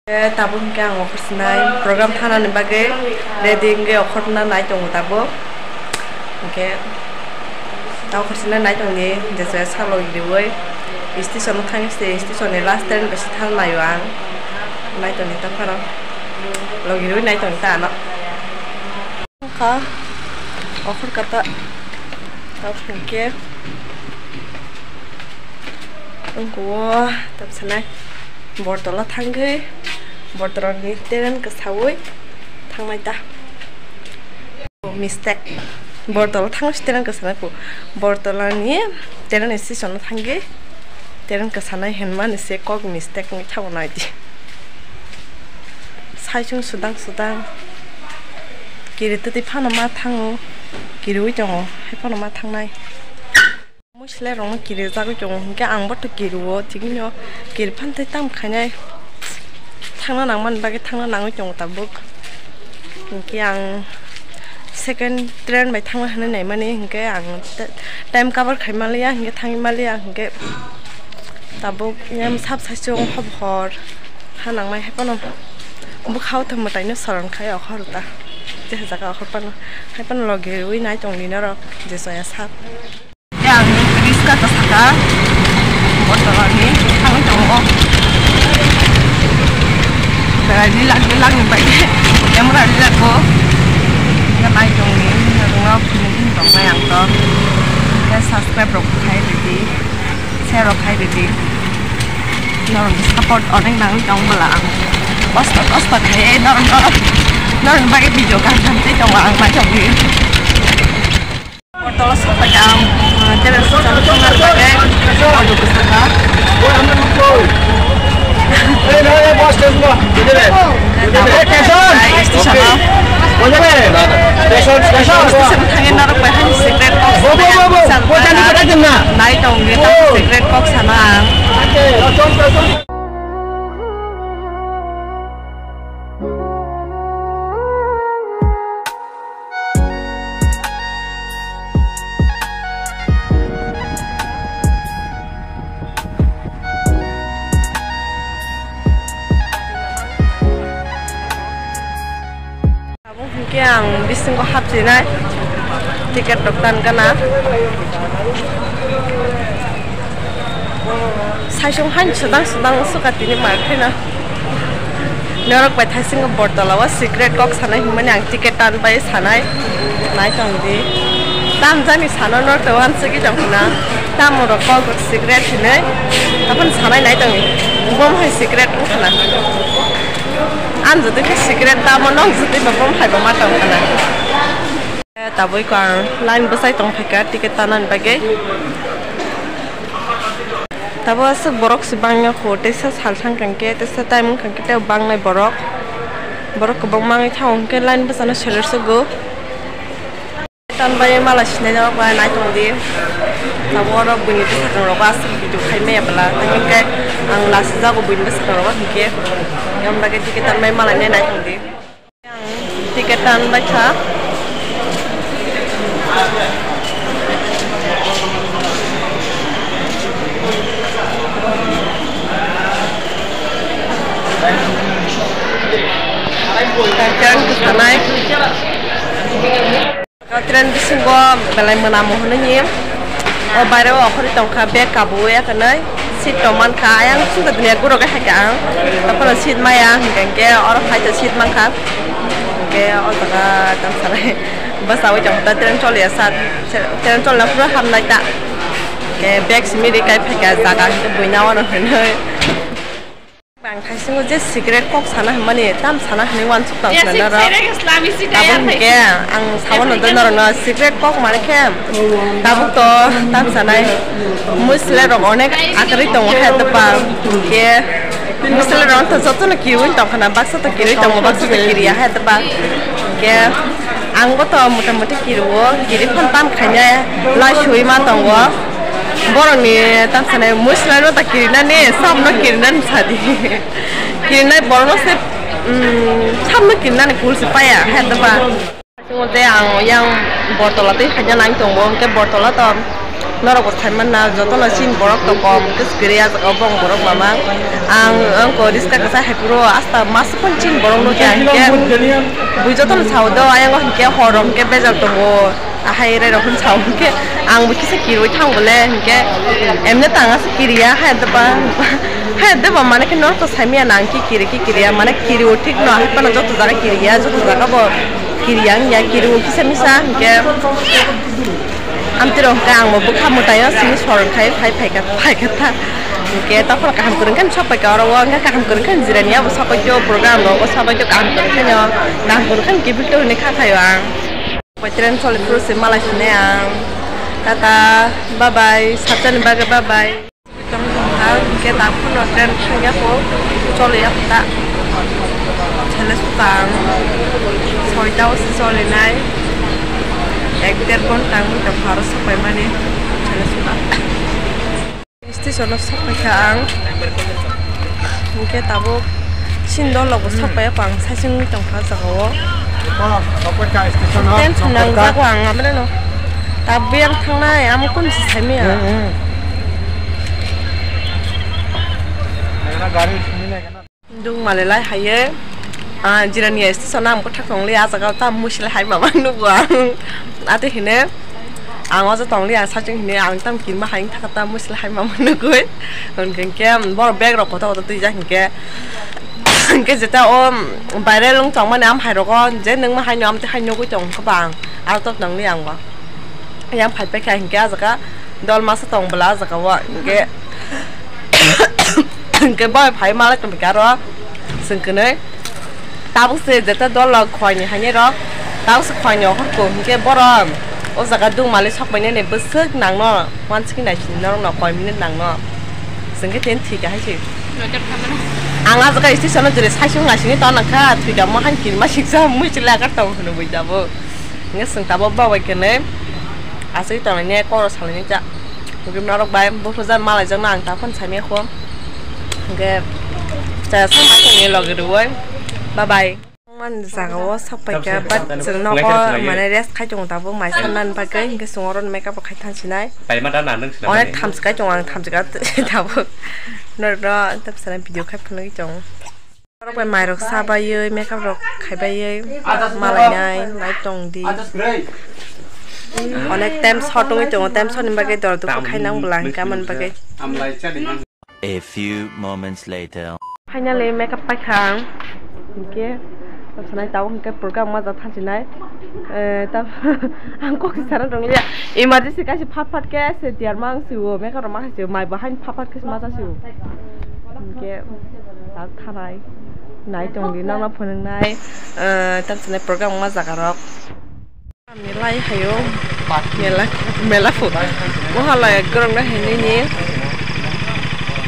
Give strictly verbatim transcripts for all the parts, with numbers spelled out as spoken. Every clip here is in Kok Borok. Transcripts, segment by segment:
Eh, tabuk hwnkhe ang okhor sinai program thanani bagwi ready wngwi okhorna nai tongo tabuk. Hwnkhe ta okhor sinai nai tongdi, je je salo riui station o thang se, station ni last train bai se thang naio ang. Nai tongdi ta phano. Logi riui nai tongdi ta ano. Wngkha, okhor kata, tabuk hwnkhe wngkha o, tabuk sanai Bortola thangwi, Bortolani train kwsaui thangnai ta. Mistake. Bortola thangwi train kwsanai kho. Bortolani train station o thangwi train kwsanai hinmani se kok mistake wngwi thango naidi. Saichung sudang sudang. Kiri twtwi phano ma thango. Kiriui tongo. Hai phano ma thangnai. Mui selai rokno kirijagwi tongo. Hinkhe ang boto kirio. Tini no kiri phano tei tamo khainai. Thangna nangmani bagwi thangna nangwi tongo tabuk. Hinkhe ang second train bai thangna hinwi naimani. Hinkhe ang time cover khai manliya. Hinkhe thangwi manliya. Hinkhe tabuk yang sab saichung hor hor. Ha nangnai hai phano bwkha o tongma taino soron khai okhor ta. Je jaga okhor phano hai phano logi ui nai tongdi norok je soya sak. Ya ang riska ta saka. Bortolani thangwi tongo. Berai lilak lilak ni bai camera lilak ko. Ya nai tongdi norok phunukgwi tongnai ang to. Ya subscribe rok khai ridi. Share rok khai ridi. Norokni support onek nangwi tong bwla ang kosto kosto khai norokno norokni bagwi video kaham kaham tei tongo ang naithokgwi. Bortolo sokphaikha ang, ah, terrace o chwng thangna bagwi auto bwsakha. Station o. Station o thangwi norok bai hai secret box nai tongdi, secret box sana ang. Abo hinkhe ang bisingo hapsinai ticket rok tan gana. Saisong hain sudang sudang suka tini mar khaina. Norok bai thaisingo Bortola o secret kok sanai hinmani ang ticket tan bai sanai. Nai tong di. Tam jani sano norok to wansugwi tong khna. Tamo rok kok rok secret hinwi. Aboni sanai nai tong di. Bom hai secret wng khna. Ang jotoi khe secret tamo, nong jotoi ba bom hai ba ma tong khna. Taboi ko ang line bwsai tong phaikha ticket tanani bagwi. Tabo aswk borok se bangya kho, teisa sal thang kang khe, teisa time wng kang khe tei bangnai borok. Borok kwbangma wngwi thango hwnkhe line bwsano seler sugo. Tan bai mala sinai rok bai nai tong di. Tabo oro buini bwsakang rogo aswk video khai maya bwla. Tamo khe ang lasijago buini bwsakang rogo hinkhe. Yang bagwi ticket tan bai mala nai nai tong di. Ang ticket tan bai kha. Ticket tan kwtanai. O train bisingo belai mwnamo hwnwi ni. O baire o okhorwi tongkha, bag kabui ya kwnwi. Seat tong mankha, ayang chwngkha dini gurok hai kha ang. Tokphano seat maya hinkhe oro phai ta seat mankha. Hinkhe o jaga tamo sanai bwsaui tongkha, train choliya sa, train cholna phuru hamnai ta. Hinkhe bag simi ri kai phaikha jaga hinkhe buina wano hwnwi. Bang thaisingo je secret kok sana hwnmani, tam sana hwnwi uansuk tong khna norok. Abo hinkhe ang sabo no norokno secret kok mani khe tabuk to tam sanai mui selai rok onek akwrwi tongo khe dopa hinkhe mui selai rok to jotono kirwi tong khna, baksa to kirwi tongo, baksa to kiriya khe dopa hinkhe. Ang bo to mota moti kirio, kiri phano tam khaina lai sui ma tongo. Borok ni tam sanai mui selai no ta kiri nani, sam no kiri nani sadi. Kiri nai borok no se, mm, sam no kiri nani kul se paya, hai to ba. Chungo je ang yang Bortola tei khaina nang tongo, hwnkhe Bortola to Norok bo sai manna, jotono chini borok tongo, hwnkhe kwrwi ah jaga o bong borok mamang. Ang, ang ko riska kwchai hai phuru asta mas phano chini borok nukya, hwnkhe bui jotono sao do, ayang o hwnkhe hor rok hwnkhe bejal tongo, ahai rai rok phano sao, hwnkhe ang bo kisa kirwi thang bole, hwnkhe emne tang asa kiriya, hai doba, hai doba mane khe norok to sai manya nang ki kiri ki kiriya, mane kiriwo thik no, hai phano joto jaga kiriya, joto jaga bo kiriya wngya, kiriwo kisa misa, hwnkhe. Amtwi rok hwnkhe ang bo bwkha mwtaio simi sor khai phai phaikha phaikha ta. Hwnkhe tokphano kaham kwrwng khe sok paikha oro o hwnkhe kaham kwrwng khe jirani abo sok paikha program rogo sok paikha kaham kwrwng khe no kaham kwrwng khe kibit to hwnwi kha khaio ang. Train choli phuru se malai sinai ang. Tata, bye bye, sabjani bagwi bye bye. Tong tong kha, hwnkhe tabuk no train thangya kho, choli ya kho ta. Chele suka ang, soita o se choli nai, ek der ghonta wngwi tong kha oro sok pai mani, chele suka. Station o sok pai kha ang, hwnkhe tabuk. Chini dol rok bo sok pai ya kho ang saichung wngwi tong kha o jaga o. Tension nangjak o ang amreno. Tabuk yang thangnai amo kunu se sai maya. Dungmale lai haiye. Ah, Jirania station ang bwthak tongli ah jaga o tam musi lai hai mama nugo ang. Ate hine. Ang o jaga tongli ang saichung hini ang tam kirima hai wngkha tam musi hai mama nugui. Hwnkhe hwnkhe borok bag rok kotor kotor twijak hwnkhe. Hwnkhe jeta o viral wng tongmani am hai rogo je nungma haino amtwi hai nugui tong khe bang aro tok tongli ang bo. Yang phai phai kha hwnkhe ah jaga dol masa tong bwla ah jaga o hwnkhe. Hwnkhe bai phai malai tong kha aro chwng kwnwi. Tabuk se jeta dol rok khwlai ni haini rok, tabuk se khwlai ni ohor kho, hinkhe borom o jaga dungmali sok pai nani bwswk nang no, uansukgwi nai sini norok no koi minute nang no, chwng khe tini thwi kha hai se. Ang ah jaga station o jere saichung nai sini tong nang kha, thwi kha mo han kirima siksa mui chwla kar tong hwnwi bui tabuk. Hinkhe chwng tabuk babai khe nai aswk tong nai ne koro salai nai cha, hinkhe norok bai buphru jan malai jak no ang ta phano sai maya kho, hinkhe cha sa ma tong ni logi rwui bye bye. Man jaga o sok pai kha, but chwng nogo mane rest khai tongo tabuk mai sanna bagwi, hinkhe chwng oro makeup rok khai thansinai. Onek thamchi kai tongo ang, thamchi ka tabuk norok no tei bwskango video khai phunugwi tongo. Norok bai mai rok sa baiwi, makeup rok khai baiwi, malainai nai tong di. Onek time short wngwi tongo, time short ni bagwi dor dukhu khai nang bwla hinkhe amoni bagwi. A few moments later. Finally makeup paikha ang. Hinkhe tamo sanai tabuk hinkhe program ma jak thansinai. Eh, ta-, ang kok se sana tonglia. Emergency kaisa phat phat khe se tiyar ma wng sio, makeup rok ma hai sio, mai bo haino phat phat khe se ma cha sio. Hinkhe tabuk thanai. Nai tongdi, nokno phunuknai. Eh, tamo sanai program ma jaga rok. Mela hai o, mela, mela fu. Mohalaya gorok na hinwi ni.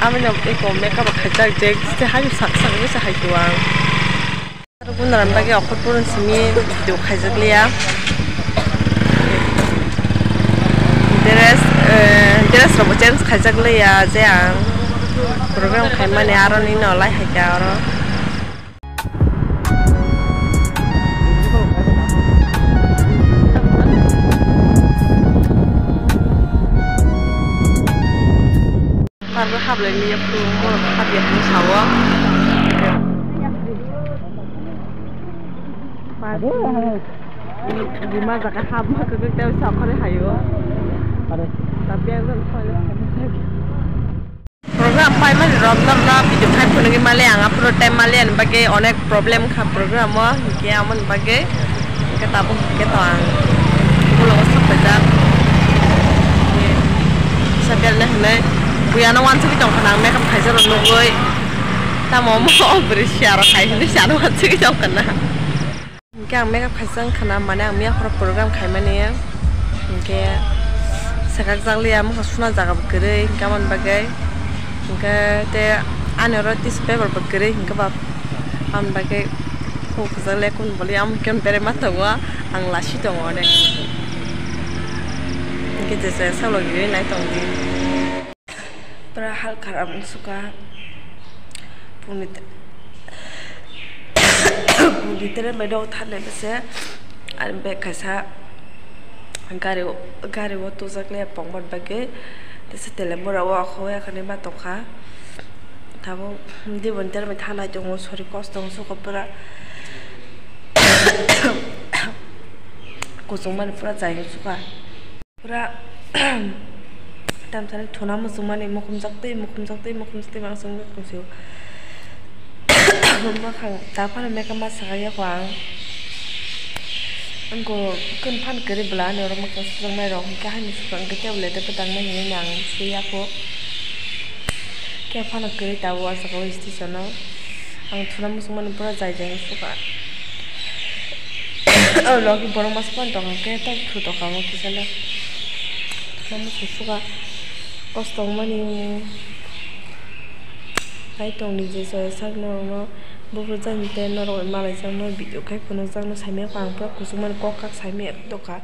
Amino eko makeup khaijak je, je hai sak sak ni se hai tuang. Bunaram bagwi okhor purun simi video khaijak liya. Dress, eh, dress rok bo change khaijak liya je ang program khaimani aro ni no lai hai kha oro. Park o hablai manya phuru borok hapya hinwi sao. Park o rima jaga hapma kwrwk tei sakharwi hai o. Tapi ang toilet. Program paimani rok norokno video khai phunugwi male ang aphuru time male ani bagwi onek problem kha program o hinkhe amoni bagwi hinkhe tabuk hinkhe to ang ulo o sok paijak. Kisa belne hinwi buyano wansugwi tongkha nang makeup khaijak rok nugwi tamo omo o bwrwi siya rok khai hinwi siya rok wansugwi tongkha na. Hinkhe ang makeup khaisa wngkha na, mane ang miya horo program khaimani, hinkhe swkakjak liya, mokhe suna jaga bo kwrwi, hinkhe aboni bagwi, hinkhe tei ani oro tissue paper bo kwrwi, hinkhe ba aboni bagwi kok kwchak le kunu bole amo hinkhe bere ma tongo, ang lasi tongo onek, hinkhe je je sak logi nai tongdi. Pura halkha rok wng suka. Pungni te-, pungni tere bai nogo thanai mase. Ani bag kaisa. Gari o, gari o tujak le pokmani bagwi tesa teleng bora o akhoi akhani ma tongkha. Tabuk dibon termai thanai tongo, sori kosto wng suko pura. Kuchung mani pura chai wng sukha. Pura tamsani thuna muchung mani mukhumjak tei mukhumjak tei mukhumjak tei mansung tongsi o. Mwkhang ta phano makeup ma swkang ya kho ang. Angko kun phan kwrwi bwla ani oro mwkhang sujaknai rok, hwnkhe haino sujakha hwnkhe tablet o kwtang nai hinwi ang sui ya kho. Khe phano kwrwi tabuk o jaga o station o. Ang thuna muchung mani pura jai jai wng sukha. O logi borok masa phano tongkha khe tok thu tongkha omo kisa le. Thuna muchung sukha kosto wng mani. Hai tongdi je chaya sak norokno buphuru jani tei norok malaijakno video khai phunukjakno saimanya kho ang pura kuchukmani kok kak saimanya tongkha.